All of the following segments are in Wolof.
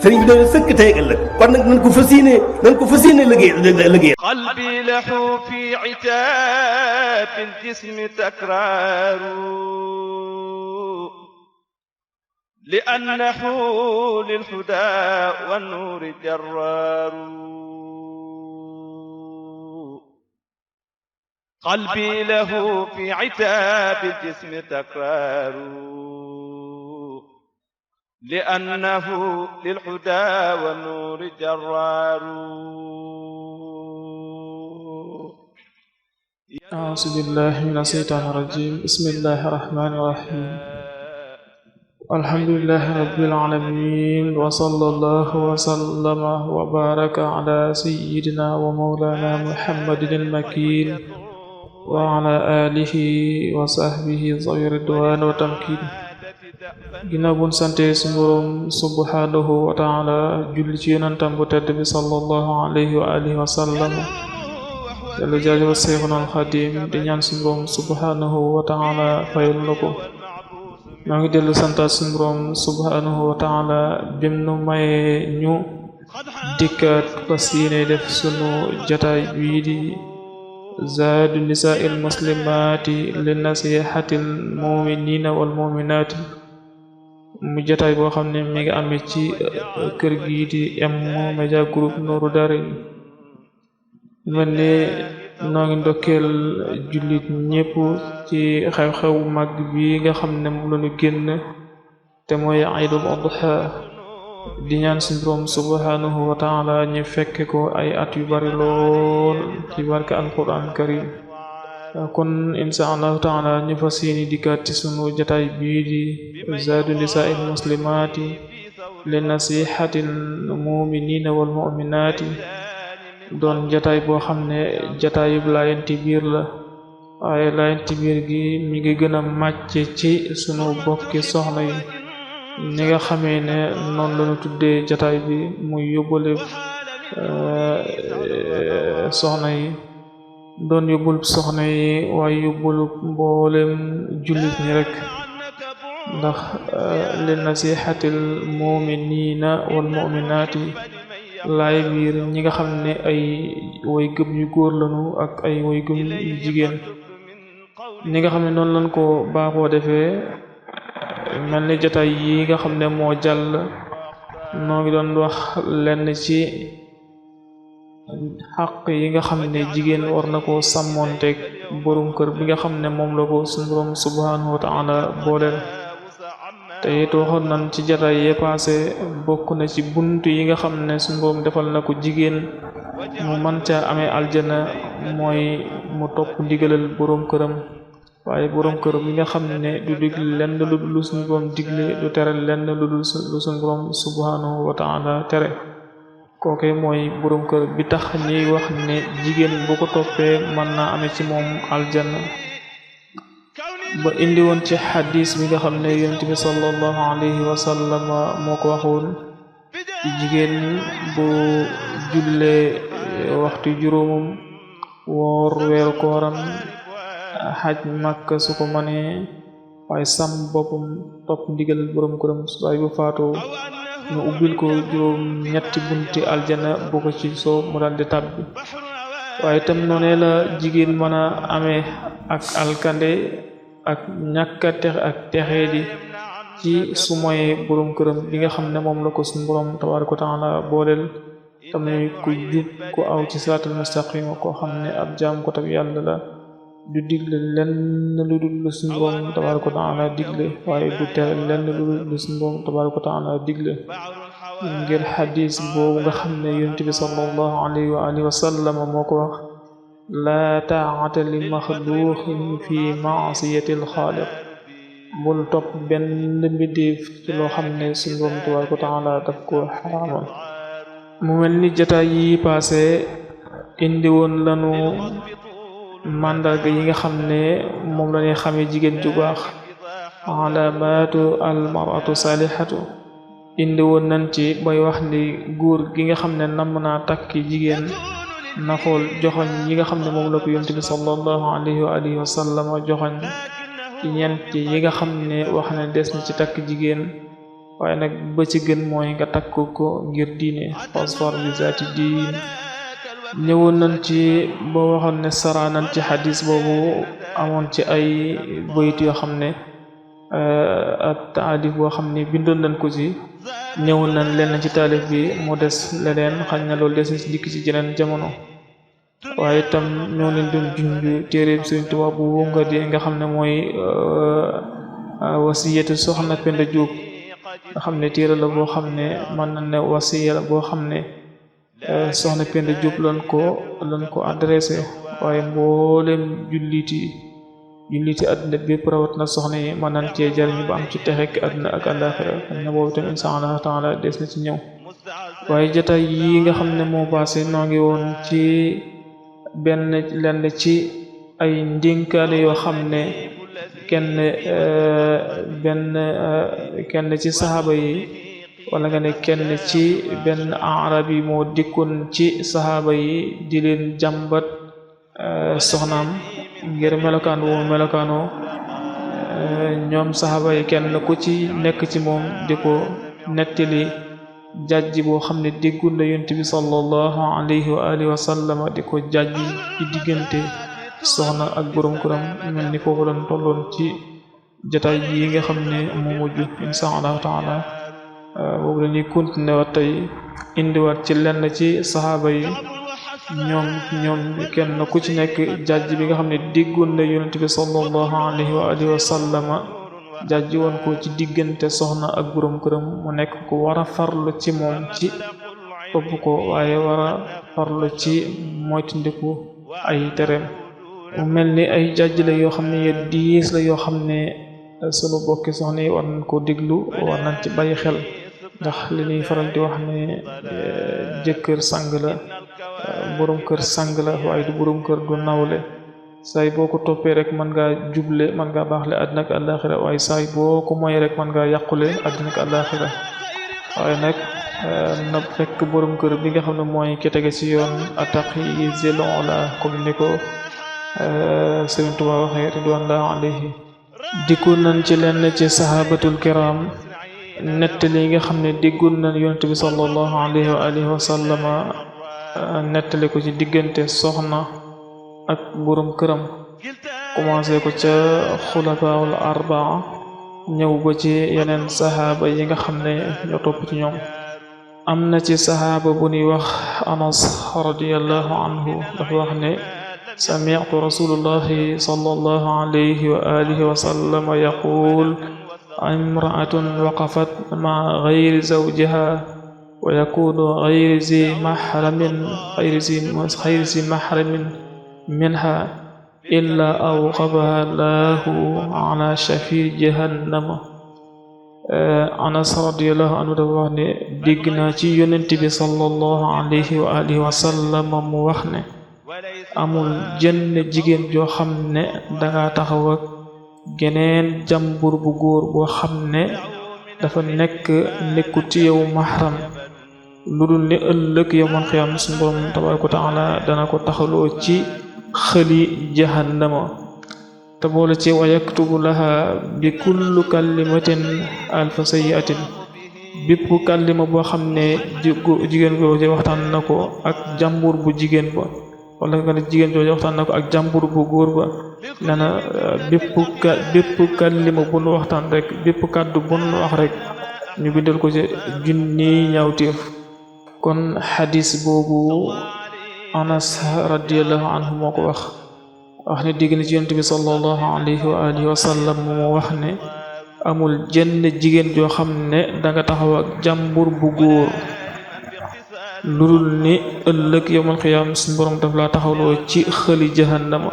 sëriñ bi doon sëkk tey ak ëllëg kon nag nañ ko fas yéene liggéey qalbi lahu fi itaab al-jismi takraaru li annahu lil hudaa wan nuuri jarraaru qalbi lahu fi itaab al-jismi takraaru li annahu lil hudaa wan nuuri jarraaru. A'uuzu billaahi mina shaytaani rajiim. Bismillaahi rahmaani rahiim. Alhamdulillaahi rabbil aalamiin wa sallallaahu wa sallama wa baaraka alaa sayyidinaa wa mawlaanaa Muhammadin al-makiin wa alaa aalihi wa sahbihi zawi ridwaan wa tamkiin. Ginnaaw bu ñu sante Sunu Boroom subhaanahu wa ta'aala julli ci Yonentam bu tedd bi sallallaahu alayhi wa aalihi wa sallam yàlla jaajëfal Seexunal Xadiim di ñaan Sunu Boroom subhaanahu wa ta'aala fayal na ko. maa ngi dellu santaat Sunu Boroom subhaanahu wa ta'aala bim nu maye ñu dikkaat fas yéene def sunu jataay bii di zaadu nisaa'il muslimaati li nasihatil mu'miniina wal mu'minaati mu jataay boo xam ne mi ngi amee ci kër gii di M-Media Group Nourou Darayni mel ni noo ngi ndokkeel jullit ñépp ci xew-xew mag bi nga xam ne moom lañu génn te mooy Iidul Adha di ñaan Sunu Boroom subhaanahu wa ta'ala ñu fekke ko ay at yu bari lool ci barke alquran karim kon insha allahu ta'ala ñu fas yéene dikkaat ci sunu jataay bii di zaadu nisaa'il muslimaati li nasihatil mu'miniina wal mu'minaati doon jataay boo xam ne jataayub laayanti biir la waaye laayanti biir gi mi ngi gën a màcc ci sunu bokki soxna yi ni nga xamee ne noonu lañu tuddee jataay bi muy yóbbale soxna yi doon yóbbul soxna yi waaye yóbbul mboolem jullit ñi rek ndax li nasihatil mu'miniina wal mu'minaati laay biir ñi nga xam ne ay way gëm yu góor lañu ak ay way gëm yu jigéen ñi nga xam ne noonu lañ ko baaxoo defee mel ni jotaay yi nga xam ne moo jàll noo ngi doon wax lenn ci xaq yi nga xam ne jigéen war na ko sàmmoonteeg borom kër bi nga xam ne moom la ko Sunu Boroom subhaanahu wa ta'ala booleel te it waxoon nañ ci jataay yee passé bokk na ci buntu yi nga xam ne Sunu Boroom defal na ko jigéen mu mën caa amee aljana mooy mu topp ndigalal borom këram waaye borom kër bi nga xam ne du digle lenn lu Sunu Boroom digle du tere lenn lu Sunu Boroom subhaanahu wa ta'ala tere kooke mooy borom kër bi tax ñuy wax ne jigéen bu ko toppee mën naa amee ci moom aljanna ba indi woon ci xadis bi nga xam ne yonent bi sallallahu alayhi wa sallam moo ko waxoon ci jigéen bu jullee waxtu juróomam woor weeru kooram xaj Makka su ko mënee waaye sàmm boppam topp ndigal borom këram waaye bu faatoo ñu ubbil ko juróom ñetti bunti aljana bu ko ci soo mu daldi tàbbi waaye tam noonee la jigéen mën a amee ak alkande ak ñàkka texe ak texee di ci su moyee borom këram bi nga xam ne moom la ko Sunu Boroom tabaaraka wa ta'ala booleel tamit ku jub ku aw ci siraatal mustaqim koo xam ne ab jaam ko tab yàlla la du digle lenn lu dul lu Sunu Boroom tabaaraka wa ta'ala digle waaye du tere lenn lu dul lu Sunu Boroom tabaaraka wa ta'ala digle ngir xadis boobu nga xam ne Yonent bi sallallahu alayhi wa alihi wa sallam moo ko wax laa taa'ata li maxluuqin fi ma'siyatil xaaliq bul topp benn mbindeef ci loo xam ne Sunu Boroom tabaaraka wa ta'ala daf ko xaraamal mu mel ni jotaay yi passé indi woon lanu mandarga yi nga xam ne moom la ñuy xamee jigéen ju baax alaamaatu almaratu salihatu indi woon nañ ci bay wax ni góor gi nga xam ne namm naa takki jigéen na xool joxoñ yi nga xam ne moom la ko yonent bi sallallahu alayhi wa alihi wa sallam joxoñ ci ñeent yi nga xam ne wax ne des na ci takk jigéen waaye nag ba ci gën mooy nga takk ko ngir diine fasfar bi zaati diin. ñëwoon nañ ci boo waxoon ne sara nañ ci xadis boobu amoon ci ay bayit yoo xam ne ak taalif boo xam ne bindoon nañ ko ci ñëwoon nañ leen ci taalif bi mu des leneen xañ na loolu des na ci dikk ci jeneen jamono. waaye itam ñoo leen doon junj téere Sëriñ Tuubaa bu nga di nga xam ne mooy wasiyatu soxna Penda Diop nga xam ne téere la boo xam ne mën na ne wasiya la boo xam ne soxna Penda Diop lan ko adressé waaye mboolem julliti àdduna bépp rawat na soxna yi mën nañ cee jariñu ba am ci texek àdduna ak àllaaxira xam ne boobu tam insha Allah taala des na ci ñëw. waaye jotaay yi nga xam ne moo passé noo ngi woon ci lenn ci ay ndénkaane yoo xam ne kenn ci saxaaba yi wala nga ne kenn ci benn arab yi moo dikkoon ci saxaaba yi di leen jàmbat soxnaam ngir melokaan wu melokaanoo ñoom saxaaba yi kenn ku ci nekk ci moom di ko nettali jàjji boo xam ne déggul na yonent bi sallallahu alayhi wa alihi wa sallam di ko jàjji ci diggante soxna ak borom këram mel ni foofu lañ tolloon ci jotaay yi nga xam ne moo mujj insha Allah taala boobu la ñuy continuer waat tey indiwaat ci lenn ci saxaaba yi ñoom kenn ku ci nekk jàjj bi nga xam ne déggoon na yonent bi sallallahu alayhi wa alihi wa sallama jàjj woon ko ci diggante soxna ak borom këram mu nekk ko war a farlu ci moom ci topp ko waaye war a farlu ci moytandiku ay tereem mu mel ni ay jàjj la yoo xam ne ya diis la yoo xam ne sunu bokki soxna yi war nañ ko déglu war nañ ci bàyyi xel ndax li ñuy faral di wax ne jëkkër sang la borom kër sang la waaye du borom kër gu nawle saay boo ko toppee rek mën ngaa juble mën ngaa baaxle àddina ak àllaaxira waaye saay boo ko moy rek mën ngaa yàqule àddina ak àllaaxira waaye nag na fekk borom kër bi nga xam ne mooy ki tege ci yoon attaqi zilon la comme ni ko Sëriñ Tuubaa waxee ridwanullahi alayhi dikkoon nañ ci lenn ci sahabatul kiram nettali nga xam ne déggoon nañ yonent bi sallallahu alayhi wa alihi wa sallama nettali ko ci diggante soxna ak borom këram commencé ko ca xulafaul arbaa ñëw ba ci yeneen sahaaba yi nga xam ne ñoo topp ci ñoom am na ci sahaaba bu ñuy wax Anas radiyallahu anhu dafa wax ne sami'tu rasulullahi sallallahu alayhi wa alihi wa sallam yaqul imra'atun waqafat ma'a ghayri zawjiha wa yakunu ghayri zi mahramin minha illa awqafaha Allahu ala shafi jahannama. Anas radiyallahu anhu dafa wax ne dégg naa ci yonent bi sallallahu alayhi wa alihi wa sallam mu wax ne amul jenn jigéen joo xam ne danga taxaw ak geneen jàmbur bu góor boo xam ne dafa nekku ci yow mahram lu dul ne ëllëg yawmal qiyaam suñu Boroom tabaaraka wa taala dana ko taxaloo ci xëli jahannama te boole ci wa yaktubu laha bi kulli kalimatin alfa sayyi'atin bépp kalima boo xam ne jigéen boobu waxtaan na ko ak jàmbur bu jigéen ba wala nga ne jigéen jooju waxtaan na ko ak jàmbur bu góor ba nee na bépp kalima bu nu waxtaan rek bépp kàddu bu nu wax rek ñu bindal ko ci junni ñaawteef. kon xadis boobu Anas radiyallahu anhu moo ko wax ne dégg na ci yonent bi sallallahu alayhi wa alihi wa sallam moo wax ne amul jenn jigéen joo xam ne danga taxaw ak jàmbur bu góor lurul ni ëllëg yawmal qiyaam suñu Boroom daf laa taxawloo ci xëli jahannama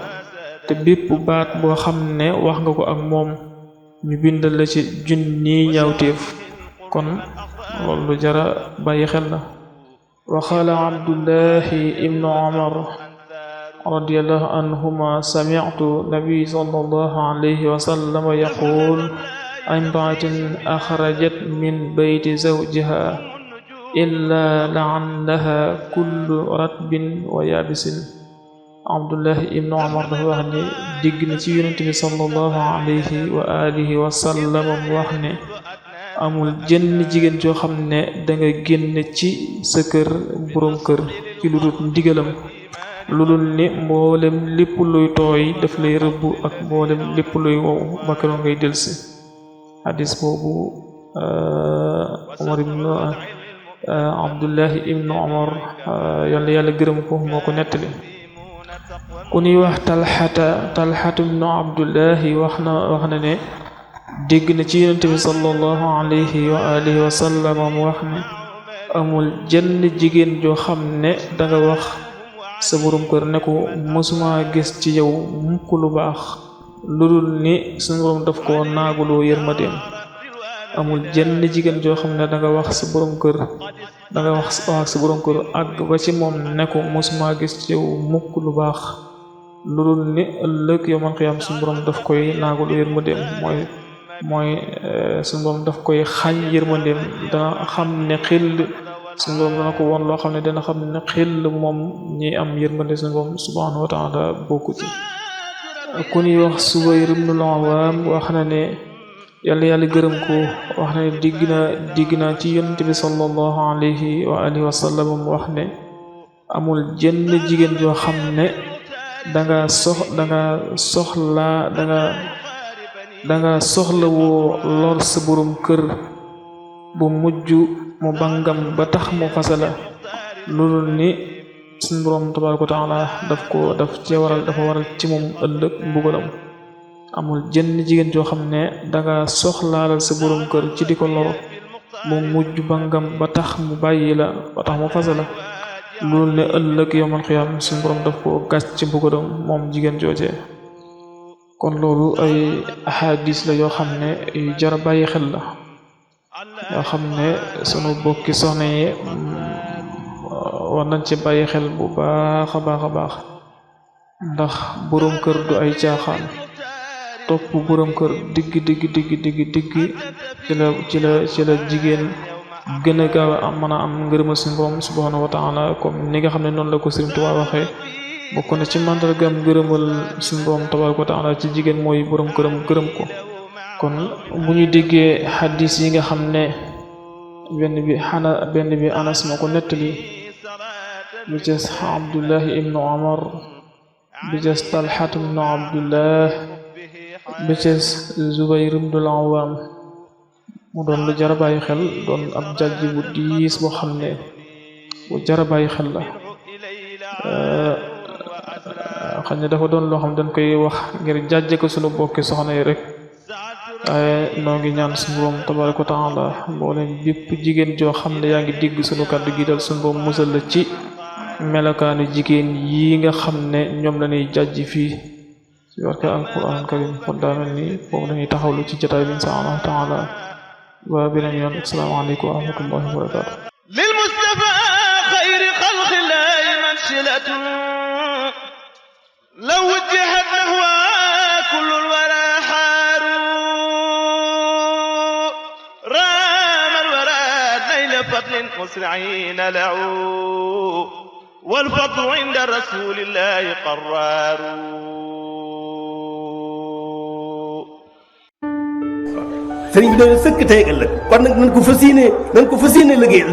te bépp baat boo xam ne wax nga ko ak moom ñu bindal la ci junni ñaawteef. kon loolu jara bàyyi xel la. wa qaala Abdullahi ibnu Umar radiyallahu anhuma sami'tu nabi sallallahu alayhi wa sallam yaqul imra'atun akhrajat min bayti zawjiha illa la'annaha kullu ratbin wa yabisin. Abdullahi ibnu Umar dafa wax ne dégg na ci yonent bi sallallahu alayhi wa alihi wa sallam mu wax ne amul jenn jigéen joo xam ne danga génn ci sa kër boroom kër ci lu dul ndigalam lu dul ni mboolem lépp luy tooy daf lay rëbb ak mboolem lépp luy wow ba keroog ngay delsi hadis boobu Abdullahi ibnu Umar yàlla gërëm ko moo ko nettali ku ñuy wax talxatu ibnu Abdullahi wax na ne dégg na ci yonent bi sallallahu alayhi wa alihi wa sallam mu wax ne amul jenn jigéen joo xam ne danga wax sa borom kër ne ko mësuma gis ci yow mukk lu baax lu dul ni suñu borom daf ko naaguloo yërmandeem amul jenn jigéen joo xam ne danga wax sa borom kër sa borom kër àgg ba ci moom ne ko mësuma gis ci yow mukk lu baax lu dul ni ëllëg yawmal qiyaam suñu borom daf koy naaguloo yërmandeem mooy suñu borom daf koy xañ yërmandeem dana xam ne xel suñu borom dana ko woon loo xam ne dana xam ne xel moom ñi am yërmande suñu borom subhanahu wa taala bokku ci ku ñuy wax Subayr ibn al-Awwam wax na ne yàlla gërëm ko wax na ne digg na ci yonent bi sallallahu alayhi wa alihi wa sallam mu wax ne amul jenn jigéen joo xam ne danga soxla woo lor sa borom kër bu mujj mu bangam ba tax mu fasala loolu ni suñu borom tabaaraka wa taala dafa waral ci moom ëllëg mbugalam amul jenn jigéen joo xam ne danga soxlaalal sa borom kër ci di ko lor mu mujj bangam ba tax mu bàyyi la ba tax mu fasala loolu ne ëllëg yawmal qiyaam suñu borom daf ko gàcc ci mbugalam moom jigéen joojee kon loolu ay ahadis la yoo xam ne yu jar a bàyyi xel la yoo xam ne sunu bokki soxna yi war nañ ci bàyyi xel bu baax a baax ndax boroom kër du ay caaxaan topp boroom kër digg ci la jigéen gën a gaaw a mën a am ngërëmal suñu borom subhanahu wa taala comme ni nga xam ne noonu la ko Sëriñ Tuubaa waxee bokk na ci màndargam gërëmal suñu borom tabaaraka wa taala ci jigéen mooy borom këram gërëm ko kon bu ñu déggee xadis yi nga xam ne benn bi Anas moo ko nettali bi ci Abdullahi ibnu Umar bi ci Talhat ibnu Abdullah bi ci Zubayr ibnu al-Awwam mu doon lu jar a bàyyi xel doon ab jàjj bu diis boo xam ne bu jar a bàyyi xel la xam ne dafa doon loo xam dañ koy wax ngir jàjje ko sunu bokki soxna yi rek waaye noo ngi ñaan suñu borom tabaraka wa taala mboolem bépp jigéen joo xam ne yaa ngi digg sunu kàddu gi dal suñu borom musal la ci melokaanu jigéen yi nga xam ne ñoom la ñuy jàjj fii ci barke alquran karim kon daa mel ni foofu la ñuy taxawlu ci jotaay bi insha Allah taala ba beneen yoon asalaamaaleykum wa rahmatullahi wa barakatuh lil mustafa xayri xalqillahi mansilatun law wujjihat nahwa kullul wara xaaru raamal wara nayla fadlin musri'ina lahu wal fadlu inda rasulillahi qarraaru sëriñ bi doon sëkk tey ëllëg kon nag nañ ko fas yéene liggéey